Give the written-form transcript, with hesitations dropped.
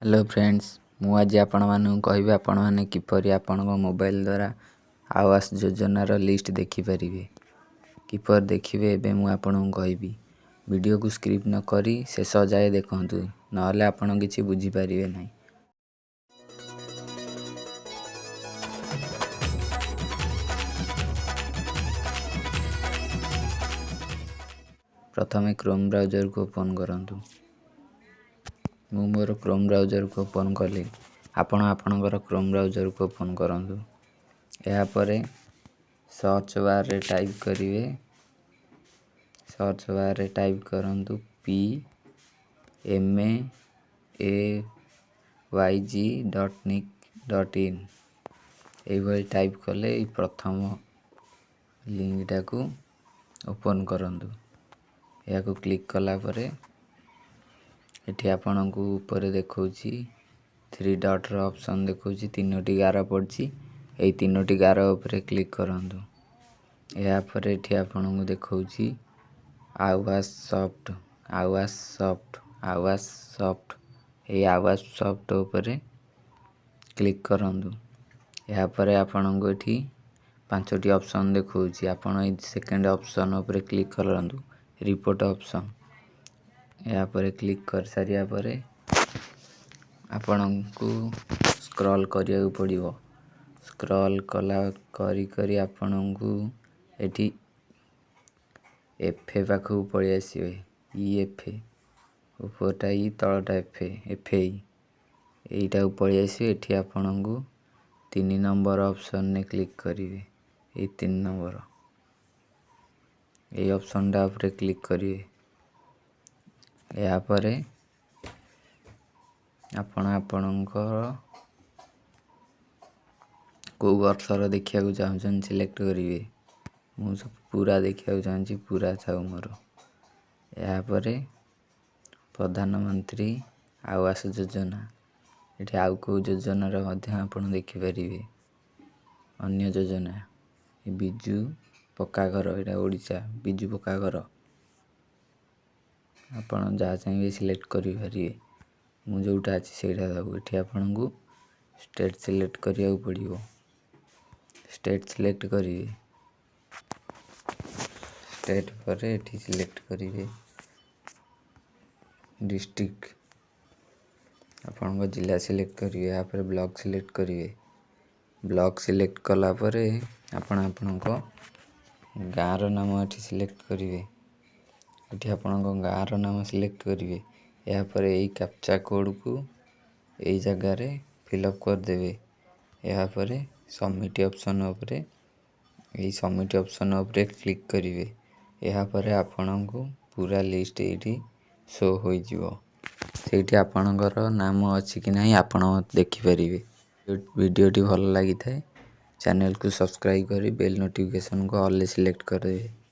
Hello friends, ମୁଁ ଆଜି ଆପଣମାନଙ୍କୁ କହିବି ଆପଣମାନେ କିପରି ଆପଣଙ୍କ ମୋବାଇଲ ଦ୍ୱାରା ଆବାସ ଯୋଜନାର ଲିଷ୍ଟ ଦେଖିପାରିବେ। କିପରି ଦେଖିବେ, ଏବେ ମୁଁ ଆପଣଙ୍କୁ କହିବି। ଭିଡ଼ିଓକୁ ସ୍କିପ୍ ନ କରି ଶେଷ ଯାଏ ଦେଖନ୍ତୁ, ନହେଲେ ଆପଣ କିଛି ବୁଝିପାରିବେ ନାହିଁ। ପ୍ରଥମେ କ୍ରୋମ୍ ବ୍ରାଉଜରକୁ ଓପନ୍ କରନ୍ତୁ। ମୁଁ ମୋର କ୍ରୋମ୍ ବ୍ରାଉଜରକୁ ଓପନ୍ କଲି। ଆପଣ ଆପଣଙ୍କର କ୍ରୋମ୍ ବ୍ରାଉଜରକୁ ଓପନ୍ କରନ୍ତୁ। ଏହାପରେ ସର୍ଚ୍ଚ ବାର୍ରେ ଟାଇପ୍ କରିବେ। ସର୍ଚ୍ଚ ବାର୍ରେ ଟାଇପ୍ କରନ୍ତୁ PMAYG.nic.in। ଏଇଭଳି ଟାଇପ୍ କଲେ ଏଇ ପ୍ରଥମ ଲିଙ୍କଟାକୁ ଓପନ୍ କରନ୍ତୁ। ଏହାକୁ କ୍ଲିକ୍ କଲା ପରେ ଏଠି ଆପଣଙ୍କୁ ଉପରେ ଦେଖାଉଛି ଥ୍ରୀ ଡଟ୍ର ଅପସନ୍ ଦେଖାଉଛି, ତିନୋଟି ଗାର ପଡ଼ିଛି। ଏଇ ତିନୋଟି ଗାର ଉପରେ କ୍ଲିକ୍ କରନ୍ତୁ। ଏହାପରେ ଏଠି ଆପଣଙ୍କୁ ଦେଖାଉଛି Awas soft, Awas soft, Awas soft. ଏଇ ଆୱାସ ସଫ୍ଟ ଉପରେ କ୍ଲିକ୍ କରନ୍ତୁ। ଏହାପରେ ଆପଣଙ୍କୁ ଏଠି ପାଞ୍ଚଟି ଅପସନ୍ ଦେଖାଉଛି। ଆପଣ ଏଇ ସେକେଣ୍ଡ ଅପସନ୍ ଉପରେ କ୍ଲିକ୍ କରନ୍ତୁ, ରିପୋର୍ଟ ଅପସନ୍। ଏହାପରେ କ୍ଲିକ୍ କରିସାରିବା ପରେ ଆପଣଙ୍କୁ ସ୍କ୍ରଲ୍ କରିବାକୁ ପଡ଼ିବ। ସ୍କ୍ରଲ୍ କଲା କରି କରି ଆପଣଙ୍କୁ ଏଠି ଏଫ୍ ପାଖକୁ ପଳେଇ ଆସିବେ। ଇ ଏଫ୍, ଉପରଟା ଇ, ତଳଟା ଏଫ୍, ଏଫ୍ ଇ, ଏଇଟାକୁ ପଳେଇ ଆସିବେ। ଏଠି ଆପଣଙ୍କୁ 3 ନମ୍ବର ଅପସନ୍ରେ କ୍ଲିକ୍ କରିବେ। ଏଇ 3 ନମ୍ବର ଏଇ ଅପସନ୍ଟା ଉପରେ କ୍ଲିକ୍ କରିବେ। ଏହାପରେ ଆପଣ ଆପଣଙ୍କର କେଉଁ ବର୍ଷର ଦେଖିବାକୁ ଚାହୁଁଛନ୍ତି ସିଲେକ୍ଟ କରିବେ। ମୁଁ ସବୁ ପୁରା ଦେଖିବାକୁ ଚାହୁଁଛି, ପୁରା ଥାଉ ମୋର। ଏହାପରେ ପ୍ରଧାନମନ୍ତ୍ରୀ ଆବାସ ଯୋଜନା, ଏଠି ଆଉ କେଉଁ ଯୋଜନାର ମଧ୍ୟ ଆପଣ ଦେଖିପାରିବେ। ଅନ୍ୟ ଯୋଜନା ବିଜୁ ପକ୍କା ଘର, ଏଇଟା ଓଡ଼ିଶା ବିଜୁ ପକ୍କା ଘର। ଆପଣ ଯାହା ଚାହିଁବେ ସିଲେକ୍ଟ କରିପାରିବେ। ମୁଁ ଯେଉଁଟା ଅଛି ସେଇଟା ଦେବୁ। ଏଠି ଆପଣଙ୍କୁ ଷ୍ଟେଟ୍ ସିଲେକ୍ଟ କରିବାକୁ ପଡ଼ିବ। ଷ୍ଟେଟ୍ ସିଲେକ୍ଟ କରିବେ। ଷ୍ଟେଟ୍ ପରେ ଏଠି ସିଲେକ୍ଟ କରିବେ ଡିଷ୍ଟ୍ରିକ୍ଟ, ଆପଣଙ୍କ ଜିଲ୍ଲା ସିଲେକ୍ଟ କରିବେ। ଏହାପରେ ବ୍ଲକ୍ ସିଲେକ୍ଟ କରିବେ। ବ୍ଲକ୍ ସିଲେକ୍ଟ କଲା ପରେ ଆପଣ ଆପଣଙ୍କ ଗାଁର ନାମ ଏଠି ସିଲେକ୍ଟ କରିବେ। ଏଠି ଆପଣଙ୍କ ଗାଁର ନାମ ସିଲେକ୍ଟ କରିବେ। ଏହାପରେ ଏଇ କ୍ୟାପଚା କୋଡ଼୍କୁ ଏଇ ଜାଗାରେ ଫିଲ୍ଅପ୍ କରିଦେବେ। ଏହାପରେ ସବମିଟ୍ ଅପସନ୍ ଉପରେ, ଏଇ ସବମିଟ୍ ଅପସନ୍ ଉପରେ କ୍ଲିକ୍ କରିବେ। ଏହାପରେ ଆପଣଙ୍କୁ ପୁରା ଲିଷ୍ଟ ଏଇଠି ଶୋ ହୋଇଯିବ। ସେଇଠି ଆପଣଙ୍କର ନାମ ଅଛି କି ନାହିଁ ଆପଣ ଦେଖିପାରିବେ। ଭିଡ଼ିଓଟି ଭଲ ଲାଗିଥାଏ, ଚ୍ୟାନେଲକୁ ସବସ୍କ୍ରାଇବ୍ କରି ବେଲ୍ ନୋଟିଫିକେସନ୍କୁ ଅଲ୍ରେ ସିଲେକ୍ଟ କରିଦେବେ।